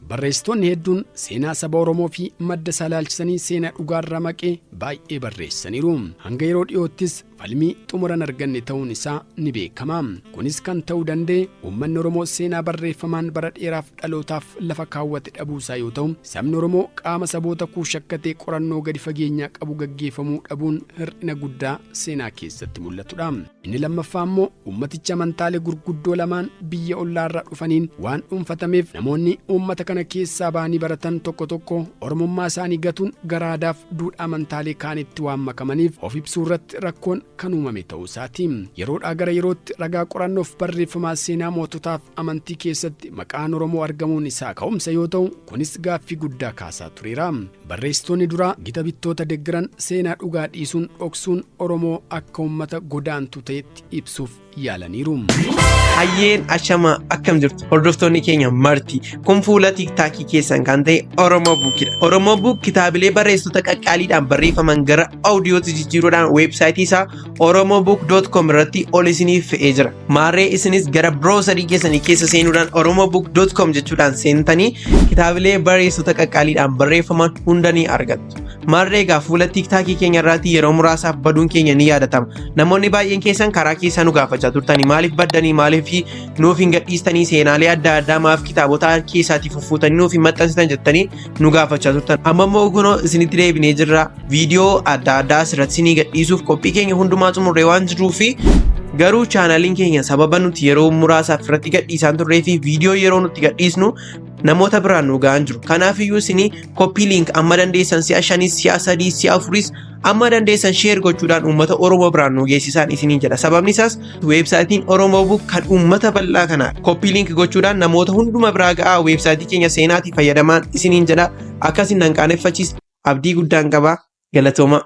Barreessitoonni hedduun seenaa saba Oromoo fi madda isaa ilaalchisanii seenaa dhugaarraa maqee baay'ee barreessaniiru. Hanga yeroo dhiyoottis falmii xumura hin arganne ta'uun isaa ni beekama. Kunis kan ta'uu danda'e uummanni Oromoo seenaa barreeffamaan bara dheeraaf dhalootaaf lafa kaawwate dhabuu isaa yoo ta'u, sabni Oromoo qaama saboota Kuush akka ta'e qorannoo gadi fageenyaa qabu gaggeeffamuu dhabuun hir'ina guddaa seenaa keessatti mul'atudha. Inni lammaffaa immoo uummatichi amantaalee gurguddoo lamaan biyya ollaarraa dhufaniin waan dhuunfatameef namoonni uummata kana keessaa ba'anii baratan tokko tokko Oromummaa isaanii gatuun gara aadaaf duudhaa amantaalee kaanitti waan makamaniif of ibsuu irratti rakkoon kan uumame ta'uu isaati. Yeroodhaa gara yerootti ragaa qorannoof barreeffamaa seenaa moototaaf amantii keessatti maqaan Oromoo argamuun isaa ka'umsa yoo ta'u, kunis gaaffii guddaa kaasaa tureera. Barreessitoonni duraa gita bittoota deggeran seenaa dhugaa dhiisuun dhoksuun Oromoo akka uummata godaantuu ta'etti ibsuuf yaalaniiru. Hayyeen ashama, akkam jirtu hordoftoonni keenya marti? Kun fuula TikTokii keessan kan ta'e Oromoo Bookidha. Oromoo Book kitaabilee barreessitoota qaqqaaliidhaan barreeffaman gara audiyootti jijjiiruudhaan weebsaayitii isaa oromobook.com irratti ol isiniif fe'ee jira. Maarree isinis gara browserii keessanii keessa seenuudhaan oromobook.com jechuudhaan seentanii kitaabilee barreessitoota qaqqaaliidhaan barreeffaman hunda ni argattu. Maarree egaa fuula TikTokii keenya irraatti yeroo muraasaaf baduun keenya ni yaadatama. Namoonni baay'een keessan karaa keessaa nu gaafachaa turtanii, maaliif baddanii, maaliif nuuf hin gadhiistanii, seenaalee adda addaa maaf kitaabota keessaatii fuffuutanii nuuf hin maxxansitan jettanii nu gaafachaa turtan. Amma immoo kunoo isinitti deebinee jirra. Viidiyoo adda addaa asirratti isinii gadhiisuuf qophii keenya hundumaa xumurree waan jirruu fi garuu chaanaliin keenya sababa nuti yeroo muraasaaf irratti gadhiisaan turree fi viidiyoo yeroo nuti gadhiisnu namoota biraan nu ga'an jiru. Kanaafiyyuu isinii copy link amma dandeessan si'a shanis, si'a sadii, si'a afuris amma dandeessan share gochuudhaan uummata Oromoo biraan nu geessisaan isiniin jedha. Sababni isaas weebsaayitiin Oromoo Book kan uummata bal'aa kana copy link gochuudhaan namoota hunduma biraa ga'aa, weebsaayitii keenya seenaatii fayyadamaan isiniin jedha. Akkasin nan qaaneffachiis abdii guddaan qaba. Galatooma.